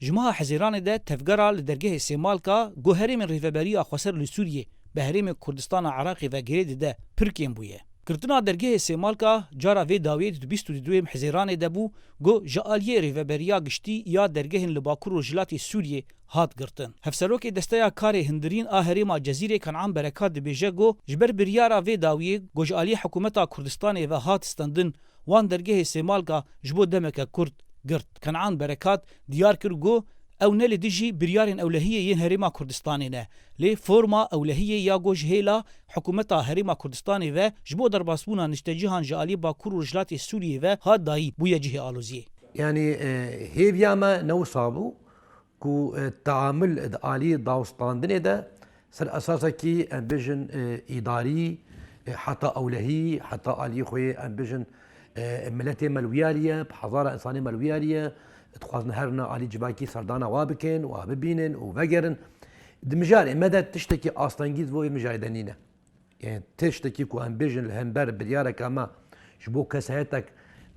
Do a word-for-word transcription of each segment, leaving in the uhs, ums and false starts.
Ji meha Hezêranê de tevgera li dergehê Sêmalka ku herêmên Rêveberiya Xweser li Sûriyê bi herêmên Kurdistana Iraqê ve girê dide, pir kêm bûye. Girtina dergehê Sêmalka cara vê dawiyê di bîst û duyê Hezêranê de bû ku ji aliyê Rêveberiya Giştî ya dergehên li Bakur Rojhilatê Sûriyê hat girtin. Hevserokê Desteya Karê Hundirîn a Herêma Cezîrê Kenan Berekat dibêje ku ji ber biryara vê dawiyê ku ji aliyê Hikûmeta Kurdistanê ve hat stendin, wan dergehê Sêmalka ji bo demeke kurt girt. Kenan Berekat diyar kir ku ew ne li dijî biryarên ewlehiyê yên Herêma Kurdistanê ne, lê forma ewlehiyê ya ku ji hêla Hikûmeta Herêma Kurdistanê ve ji bo derbasbûna niştecihan ji aliyê Bakur û Rojhilatê Sûriyê ve hat dayîn, bûye cihê aloziyê. Yanî, e, hêviya me ne wisa bû ku, e, teamul di alî dawistandinê de ser esasekî, em bêjin, e, îdarî, e, heta ewlehî, heta alî xwe, em bêjin, e, miletê me li wî alî ye, bi hezara insanê me li wî alî ye, dixwazin herine alî civakî serdana wa bikin, wa bibînin û vegerin. Di mijarê me de tiştekî astengî ji bo vê mijarê de nîne. Yanî tiştekî ku em bêjin li hember biryareke me ji bo kesayetek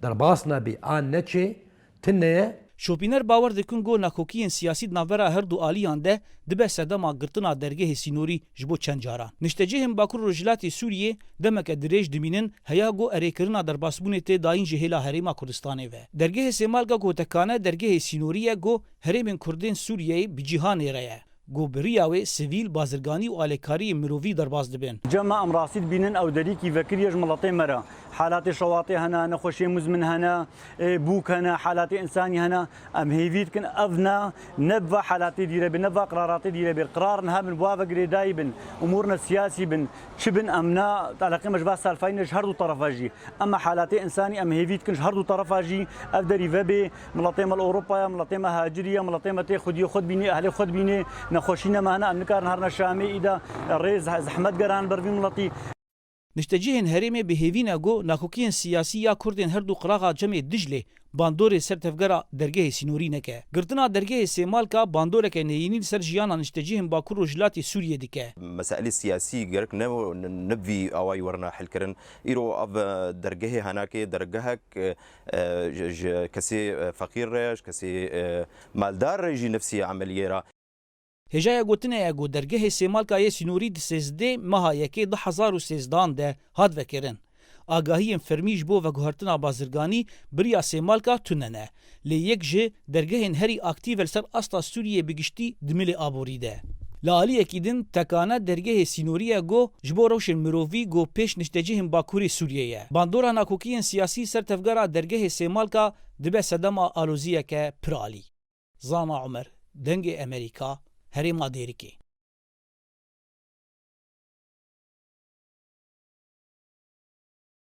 derbas nebe an neçê, tune ye. Şopîner bawer dikin ku nakokiyên siyasî di navbera her du aliyan de dibe sedema girtina dergehê sînorî ji bo çend caran. Niştecihên Bakur Rojhilatê Sûriyê demeke dirêj dimînin heya ku erêkirina derbasbûnê tê dayîn ji hêla Herêma Kurdistanê ve. Dergehê Sêmalka ku tekane dergehê sînorî ye ku herêmên Kurdên Sûriyeyê bi cîhanê re ye. Ku bi riya wê sivîl, bazirganî û alêkariyên mirovî derbas dibin. Cem me em rastî dibînin ew derîkî vekirî ye ji miletê me re. Halatê şewatê hene, nexweşiyê muzmin hene, e, bûk hene, halatê însanî hene. Em hêvî dikin ev ne, ne bi va halatê dîre bê, ne bi va qiraratê dîre bê. Qirarin hebin, bi wa ve girêdayî bin, umûrne siyasî bin, çi bin, em ne, eleqê me ji va salfayî ne ji her du terefa jî. Ema halatê însanî em hêvî dikin ji her du terefa jî ev derî vebê. Miletê me li Ewropayê, miletê me hacirî ye, miletê me tê xwediyê xwe dibînê, ehlê xwe dibînê, nexweşîne me hene, em nikarin herine Şamê, îda rê zeh-, zehmet geran li ber vî miletî. Niştecihên herêmê bi hêvî ne ku nakokiyên siyasî ya Kurdên her du qiraxa Cemê Diclê bandorê ser tevgera dergehê sînorî neke. Girtina dergehê Sêmalka bandoreke neyînî li ser jiyana niştecihên Bakur Rojhilatê Sûriyê dike. Meselê siyasî gerek ne, ne bi vî awayî werine helkirin. Îro ev, e, dergehê henakê dergehek, e, e, ji, ji kesê, e, feqîr re, ji kesê, e, maldar re jî nefsî emeliyê re. Hêjaya gotinê ye ku dergehê Sêmalka yê sînorî di sêzdeh meha yekê du hezar û sêzdehan de hat vekirin. Agahiyên fermî ji bo veguhertina bazirganî bi riya Sêmalka tune ne. Lê yek ji dergehên herî aktîf e li ser asta Sûriyê bi giştî di milê aborî de. Li aliyekî din tekane dergehê sînorî ye ku ji bo rewşên mirovî ku pêş niştecihên Bakurê Sûriyê ye. Bandora nakokiyên siyasî ser tevgera dergehê Sêmalka dibe sedema aloziyeke piralî. Zana Omer, Dengê Emerîka, Herêma Dêrikê.